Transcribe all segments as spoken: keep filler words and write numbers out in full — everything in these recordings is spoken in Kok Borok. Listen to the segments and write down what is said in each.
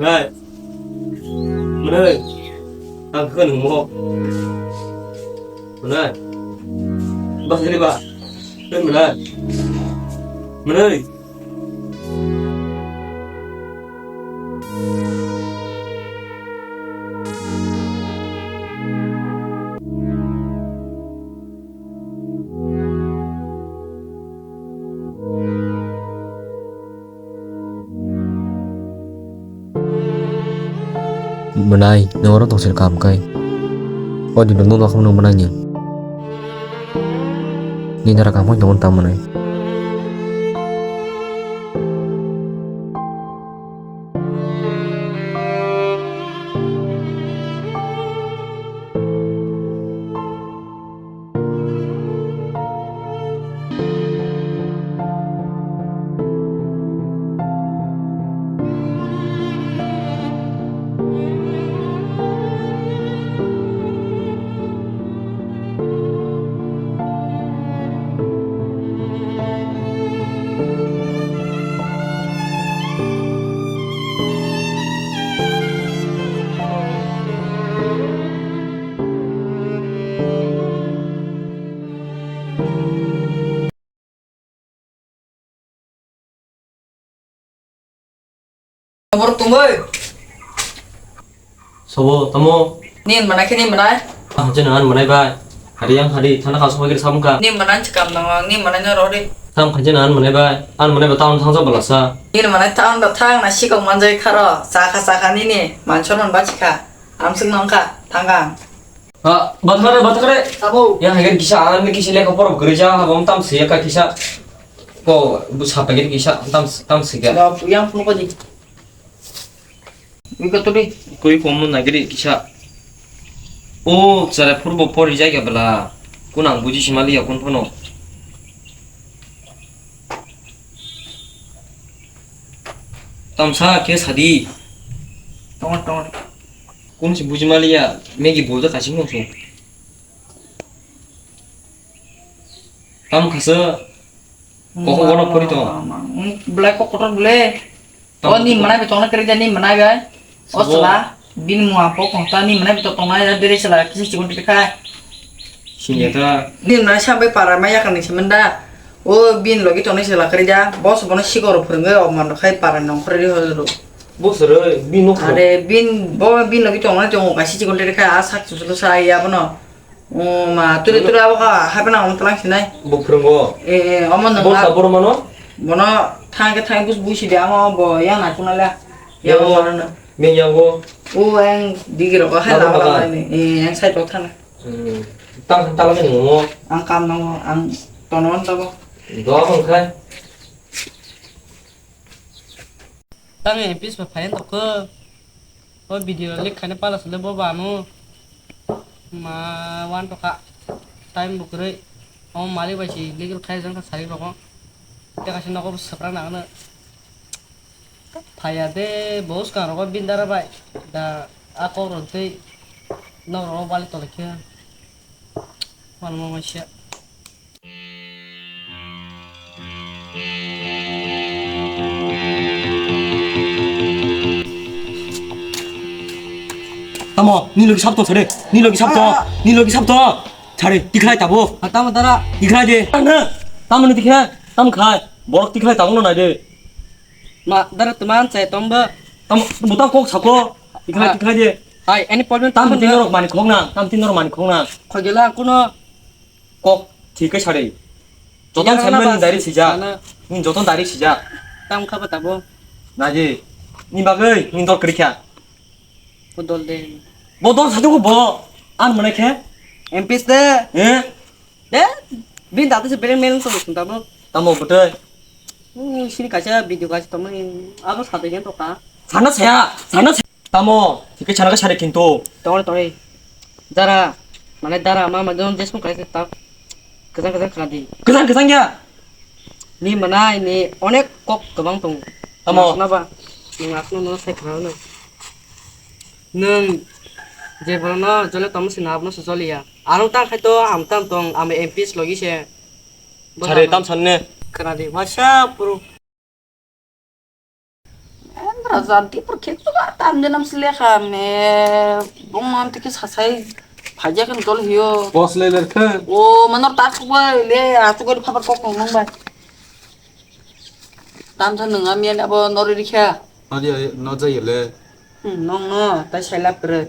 Hey. Mwnai. Ang khe nung mo. Mwnai. Ba sari ba. Hey, mwnai. Mwnai. Mwnai, nwng oro tongsil kaham kai. O din nwng nokha nwng mwnai ni. Nini dara kaham tongo ta mwnai. Abor tungoi. Sobo, tamo? Nin manai khe nin manai? Ah, jeno an manai bai. Hari yang hari, thana kaso pagir samka. Nin manai chikam nang, nin manai no rori. Tam khaje an manai bai. An manai ba town thangsa balasa. Nin manai town ba thang na sikok manjai kharo. Sakha sakha nini, manchor man ba chikha. Amsik nongkha, thangkha. Ah, bathakre, bathakre. Abo. Yang hagen kisa, ang ni kisa lekha poro gurija, abo tam siya ka kisa. Ko, bu sapa gini kisa, tam, tam siya. Da, yang phone ko di. Wi ko to di. Koi phone mo nagiri kisa. O, chara phurbo pori jai ka bela. Kun ang buji simali ya kun phono. Tamsa ke sadi. Tongo, tongo. Kun si buji maliya, megi bolja kasing nung sung. Tam khasa, koko gono pori to. Black kok kotor bole. O ni manai be tongna kari jani manai be. O sala, bin mua po kong ta ni manai be to tongna ya dere sala kisi chikon tiri khai. Sinya ta. Ni manai sampai para maya kan ni semenda. O bin logi tongnai se lakari da, boss bono sikoro phwrwngwi o mano khai para nongkhorwi horo. Boss roi bin nokho. Are bin bo bin logi tongnai tongo kaisa chikon tere khai a sak chuchulu sa ya bono. O ma tuli tuli abo kha hapena om tlang sinai. Bo phwrwngo. E e omo nang. Boss aboro mano. Bono thang ke thang bus busi de amo bo yang na chuna le. Ya bo mano. Min ya bo. O ang digi ro khai la la ni. E ang sai to thang. Hmm. Tang tang ni mo. Ang kam nang ang tonon ta bo. Do bang khai. Tang e pis pa phayan to ko. O video lik khane pala sele bo ba mo. Ma wan to kha. Time bu kwrwi. O mali bai si legal khai jang kha sari roko. Te kaisa nogo swpra nangno. Phaiya de bo swkang rogo bini dara bai da a kok rok tei nok rogo bali tolai khe. Manmo maisa. Tamo, ni logi sabto sare, ni logi sabto, ni logi sabto. Sare, tikhlai tabo. Tamo dara. Tikhlai de. Tamo ni tikhlai, tamo khai. Borok tikhlai tabo no nai de. Ma, dara tuman chai tong ba. Tam, butang kok sako. Tikhlai, ah, tikhlai de. Hai, any problem tam tong tin ba? Norok mani khok na, tam tin norok mani khok na. Khogela kuno. Kok, thik khe sari. Joton samno ni direct sijak. Ni joton direct sijak. Tam kha ba tabo. Na ji, ni bagwi, ni dor kri kha. Bodol de. Bodol sadu ko bo. An mane khe? M Ps de. Eh? De, bin dati se beren melen to sun tabo. Tamo butoi. Hmm, sini kaisa video kaisa tamo ni. Abo sate gen to ka. Sana saya, sana saya. Tamo, thik khe sana khe sare kintu. Tore tore. Dara, mane dara ma ma don jesmo kaisa ta. Kajang kajang khadi. Kajang kajang ya. Ni manai ni onek kok kwbang tongo. Tamo? Nasna ba? Nwng asno no sai khna no. Nwng je borokno jole tongma sina abono se joliya. Ano tang khai to am tam tong, am M Ps logi se. Sare tam sanne. Khna di, wasa puru. Raja di pur khek tu Tam de nam sile kha me bong nam tike sasai phaja kan dol hiyo. Boss le ler khe. O manor ta khuk bai le a tu gari phabar kok nang bai. Tam sa nang am yan abo nori rikha. Nori no jai le. Hmm, nong no tai sai lap re.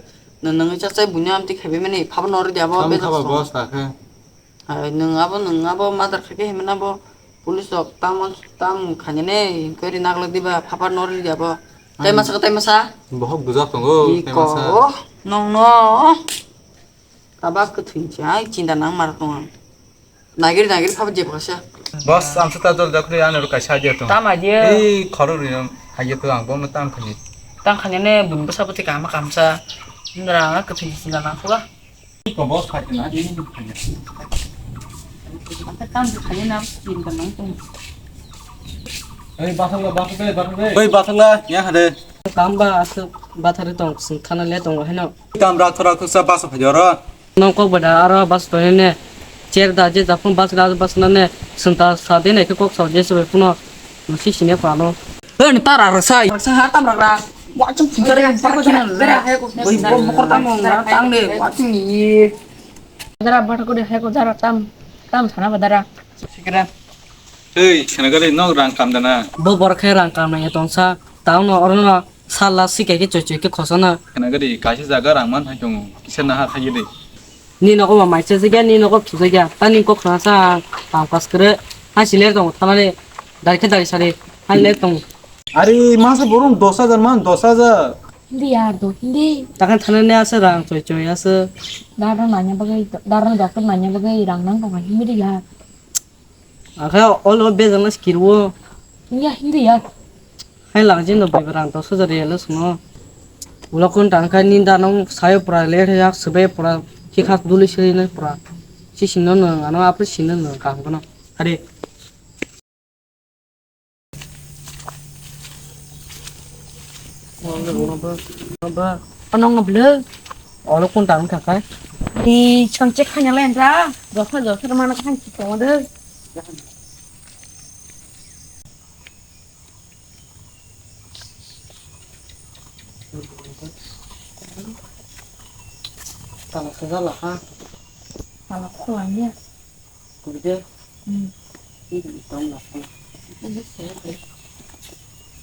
Nang nang cha chai bunya am tik hebe mani phabar nori de abo. Tam be khaba boss ta khe. Hai, nwng abo, nwng abo mother khaikhe himna bo police rok tamo tam khainani inquiry naglak diba, phapar nori diya bo. Tai masa, tai masa. Bohok bujak tongo, tai masa. Iko, nong no. Tabak kwthwin si, ai chinta nang mar tongo. Nagir, nagir phapar jebo kasa. Boss, ang sita jol jak ri, ano kaisa idea tong. Tam idea. Ei, khoro ri, idea to ang bono tam khani. Tam khani ne, bun basa bati kama kamsa. Indra, ang kwthwin si chinta nang khuga. Iko boss khai na, ini khai na. Ata kam tu khai na, tin ka nang tung. Ei, basang la, basang la, basang la. Oi, basang la, ya hade. Kam ba asu bathari tong, sing khana le tong, hai no. Kam rak thora kusa basa phajoro. Nong kok bada aro bas to ne. Cher da je da phun bas da bas na ne. Sing ta sa de ne ke kok sa je se phun no. Musi sine phano. Hei, ni tara rwsai. Rwsai ha tam ragra. Wa chung phunjare, phunjare, phunjare, phunjare. Oi, bo mokor tamo, tang de, wa chung ni. Dara, bata ko de, hai ko dara, tam, tam sana ba dara. Sikra. Hei, sana gale, nok rang kam dana. Bo bor khe rang kam na ya tongsa. Tao no, oro no, sala sikai ke choi choi ke khosana. Sana gale, kaisa jaga rang man hai tongo. Kisa na ha khai de. Ni nogo ma maisa jagya, ni nogo thujakya. Tani kok khna sa, tam kas kre. Ha siler tong, thanani. Dari khe dari sari. Ha le tong. Are, masa borom dos hajar man, dos hajar. Hindi yaar, do hindi. Takhan thanani asa rang choi choi asa. Dara nanya bagai, dara doctor nanya bagai rang nang tong hindi yaar. Akhe olo bejak na skirwo. Ya, hindi ya. Hai lang jin do bai rang dos hajar riyal swngo. Ulo kun tang kha ninda nong sayo pura le yak sebe pura khikha duli sili na pura. Si sino no ano apri sino no kam kono. Hari. Anong ngablo. Olo kun tang kha kai. Di chang chek khanya len ra. Dosa dosa mana kan ki tong de. Tala sajala ha. Tala khulanya. Kubide. Hmm. Ibu itong na.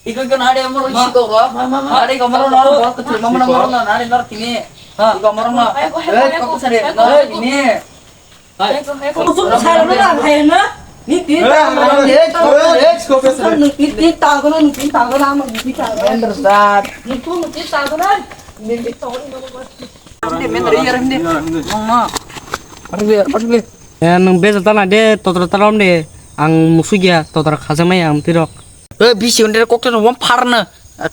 Iko kan ada yang mau isi kok, Bang? Ma, ma, ma. Ada yang mau nor, mau ke terima mana mau nor, ada nor kini. Ha. Iko mau nor. Ayo, ayo, eh, ayo, kok sare, ayo, nor ayo. Kini. Hai. Ayo, ayo. Kok suruh saya lu lah, hai na? Ni tin eh, tahun, eh, eh, kok sare. Ni tin tahun, ni tin tahun, ama ni tin tahun. Bener, Sat. Ni tuh ni tin tahun, ni tin tahun ini. Hindi, hindi. Hindi, hindi. Hindi. Hindi. Hindi. Eh, nwng bejal ta nai de, totra ta rom de. Ang musuk ya, totra khajaknai ang twi rok. Eh, bisi onde kok ta wam phar na.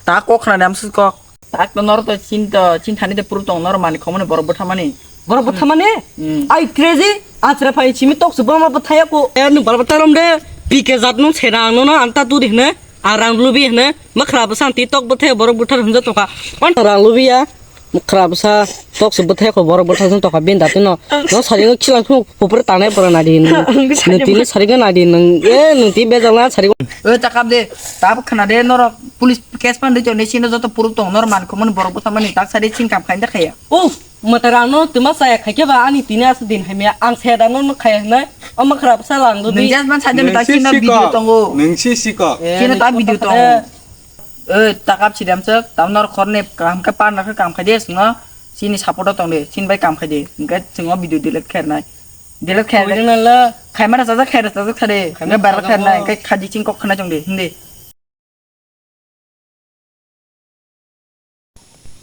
Ta kok khna de amsuk kok. Tak to nor to chin to, chin thani de puru tong nor mani khomoni borok bwtha mani. Borok bwtha mani? Hmm. Ai crazy, achra phai chimi tok su bama bwtha ya ko. Eh, nwng bal bwtha rom de. P K jat nwng sera ang no no anta tu de hne. Ang rang lubi hne. Makhra bwsa ang ti tok bwtha borok bwtha hwnja tokha. Anta rang lubi ya. Khra bwsa tok se bwthai kho borok bwthai jong tokha bini dati no. No sari no khilang khung pupur tanai pura nadi. Nung tini sari no nadi nung. E nung ti bejal na sari. O takap de. Tab khna de norok police case pan de jone sino joto puruk tong nor man khumon borok bwtha mani tak sari sing kam khain da khaya. O mata rang no tuma saya khaike ba ani tini asu din hamya ang saya da no khaya na. O ma khra bwsa lang do di. Nung jas man sa de ta sino video tongo. Nung si siko. Sino ta video tongo. Oi, takap sidam sek, tam nor khorni kaham khe partner khe kam khai de, singo sini support o tong de, sini bai kam khai de, hingke singo video delete khair nai. Delete khair nai. Khaimara sajak khair sajak thade, hingke viral khair nai, hingke khaji ching kok khna chong de, hindi.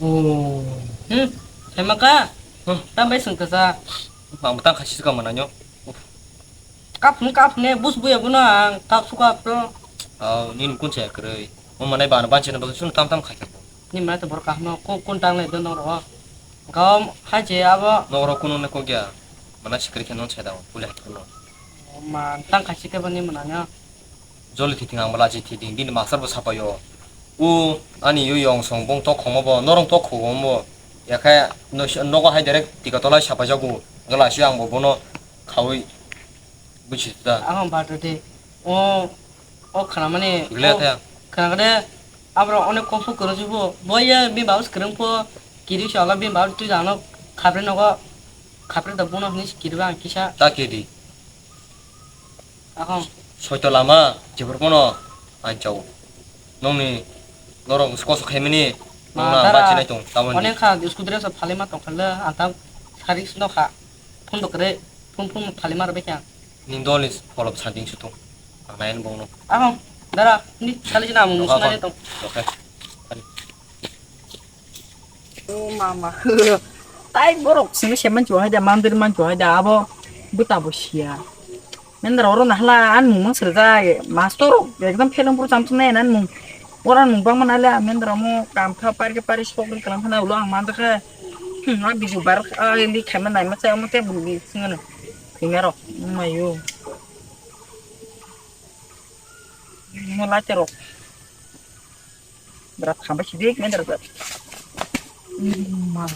Oh. Hmm, hemaka? Huh? Tam bai sung kasa. Ang betang khaisi suka mananyo. Kap hum kap ne bus buya buno ang kap suka pro. Oh, ni nukun saya kerei. Mau mana iban ban sini bagus sun tam tam khaisi. Ni mana tu borok kahno kun kun tang le don ro. Kau hai je abo. Noro kuno ne kok ya. Mana sikri khe non seda pule kuno. Oh, man tang khaisi ke bani mananyo. Joli thithing ang bwla je thithing bini master bo sapaio. O ani yo yong song bong tok khongma bo norong tok khogom bo. Yakhe nogo hai direct tika tolai sapajago. Gala si ang bo bono khawi buchi ta. Ang bata de. O o khana mani. Gule ta. Khana de. Aborok onek kok pho kwrwngsi pho. Bo ye bini baba se kwrwng pho. Kiri se olo bini baba twi jano khapre nogo. Khapre da bono hinwi se kiriba ang kisa. Ta kiri. Ahong. Soito lama, jephuru bono ang chao. Nongni, norok koso khaimani, nongna dara, bachi nai tong, tamoni. Onek kha, scooty resa phalima tong khala, ang tam sarik sino kha. Phone bo kwrwi, phone, phone phalima rwbaikha. Ni dolni pholop santing sutung. Ang nayan bongno. Ahong, dara, ni kali jina amung. Nokha musna kon. Tong. Okay. Kali. O mama. Tai borok simi seman chuhai da, mandir man chuhai da, abo buta bo sia. Mendra oro nahla an mung mang sirjai. Master exam fail ang puro chamsung nai an mung. Oro an mung bang manale, mendra mo kam kha pari kha pari sok ri kalam khana ulo ang mandakha. Hmm, a biju bar a li khaima nai ma cha mo te bul bi singano. Primero. Mayo. Mo la te rok. Berat khambai sidik mendra. Ma.